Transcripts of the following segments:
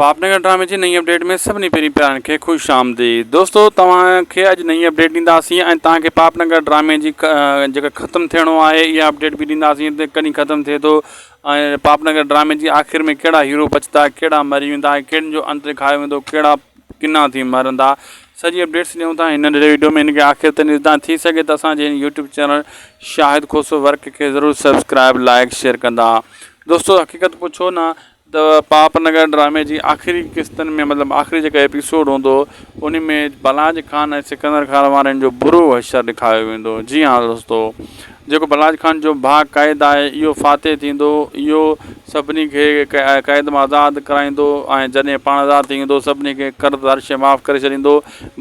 پاپ نگر ڊرامي جي نئين اپڊيٽ ۾ سڀني پرين پيارن کي خوش آمديد دوستو توهان کي اڄ نئين اپڊيٽ ڏينداسين ۽ توهان کي پاپ نگر ڊرامي جي جيڪا ختم ٿيڻو آهي اها اپڊيٽ به ڏينداسين ته ڪڏهن ختم ٿئي ٿو ۽ پاپ نگر ڊرامي جي آخر ۾ ڪهڙا هيرو بچندا ڪهڙا مري ويندا ۽ ڪهڙن جو انت ڏيکاريو ويندو ڪهڙا ڪنا ٿي مرندا سڄي اپڊيٽس ڏيون ٿا هن ننڍڙي ويڊيو ۾ هن کي آخر تائين ڏسندا ٿي سگهي ته اسان جي هن YouTube channel Shahid Khoso work کي ضرور سبسڪرائب لائڪ شيئر ڪندا دوستو حقيقت پڇو نه ته پاپ نگر ڊرامي جي آخري قسطن ۾ مطلب آخري جيڪا ايپيسوڊ هوندو ان ۾ بلاج خان ۽ سڪندر خان وارن جو برو حشر ڏيکاريو ويندو جي ها دوستو جيڪو بلاج خان جو ڀاء قائد آهي اهو فاتح ٿيندو اهو سڀني کي قيد مان آزاد ڪرائيندو ۽ جڏهن پاڻ آزاد ٿي ويندو سڀني کي قرض هر شيء معاف ڪري ڇڏيندو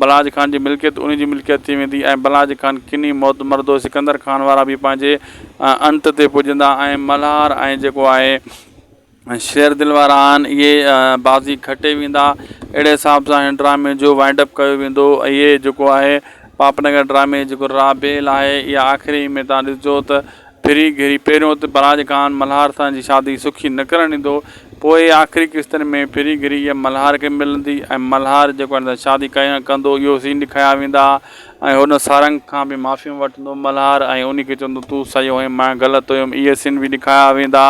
بلاج خان جي ملڪيت ان جي ملڪيت ٿي ويندي ۽ بلاج خان ڪني موت مرندو سڪندر خان وارا به پنهنجي انت تي پڄندا ۽ ملهار ۽ جيڪو آهي شير دل وارا آهن اهي بازي کٽي ويندا اهڙي حساب سان هن ڊرامي جو وائنڊ اپ ڪيو ويندو اهي جيڪو آهي پاپ نگر ڊرامي جيڪو رابيل آهي اها آخري ۾ تان ڏسجو ته ڦري گهري پهريون ته براج خان ملهار سان جي شادي سکي نه ڪرڻ ڏيندو پوء آخري قسطن ۾ ڦري گهري اها ملهار کي ملندي ۽ ملهار جيڪو آهي شادي ڪندو اهو سين ڏکايا ويندا ۽ هن سارنگ کان به معافيون وٺندو ملهار ۽ انهي کي چوندو تون صحيح هئين مان غلط هيم اهي سين به ڏکايا ويندا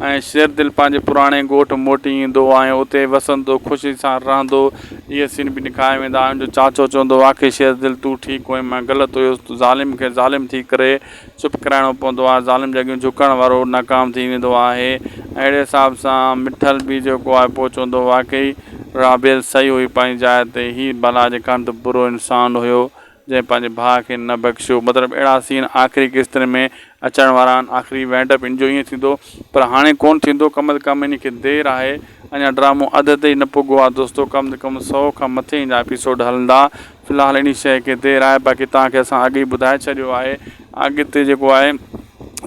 ۽ شيردل پنهنجي پراڻي ڳوٺ موٽي ايندو ۽ اتي وسندو خوشي سان رهندو اهي سين به ڏکايا ويندا ۽ ان جو چاچو چوندو واقعي شيردل تون ٺيڪ هئين مان غلط هيس ظالم کي ظالم ٿي ڪري چپ ڪرائڻو پوندو آهي، ظالم جي اڳيون جهڪڻ وارو ناڪام ٿي ويندو آهي. اهڙي حساب سان مٺل به جيڪو آهي پوء چوندو واقعي رابيل صحيح هئي پنهنجي جاء تي، هي ڀلا جي ڪنڌ برو انسان هيو جنهن پنهنجي ڀاء کي نه بخشيو. مطلب اهڙا سين آخري قسطن ۾ اچڻ وارا آهن. آخري وينڊ اپ ان جو ائين ٿيندو پر هاڻي ڪونه ٿيندو ڪم از ڪم ان کي دير آهي اڃا ڊرامو اڌ تي ئي نه پڳو آهي دوستو ڪم از ڪم سو کان مٿي ان جا ايپيسوڊ هلندا. في الحال انهي شيء کي دير آهي باقي توهان کي اسان اڳ ئي ٻڌائي ڇڏيو آهي اڳتي جيڪو آهي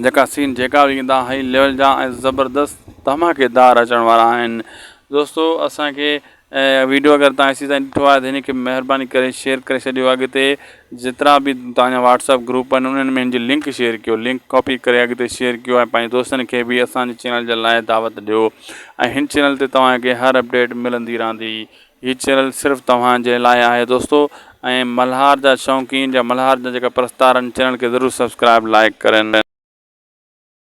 جيڪا سين جيڪا به ايندا هائي ليول جا ۽ زبردست ڌماڪيدار اچڻ وارا آهن دوستو اسان کي ويڊيو اگر توهان ايسي تائين ڏٺو آهي ته هن کي مهرباني ڪري شيئر ڪري ڇڏيو اڳتي جيترا به توهان جا واٽس اپ گروپ آهن انهن ۾ هن جي لنڪ شيئر ڪيو لنڪ ڪاپي ڪري اڳتي شيئر ڪيو ۽ پنهنجي دوستن کي به اسان جي چينل جي لاء دعوت ڏيو ۽ هن چينل تي توهان کي هر اپڊيٽ ملندي رهندي هي چينل صرف توهان جي لاء آهي دوستو ۽ ملهار جا شوقين يا ملهار جا جيڪا پرستار آهن چينل کي ضرور سبسڪرائب لائيڪ ڪرين.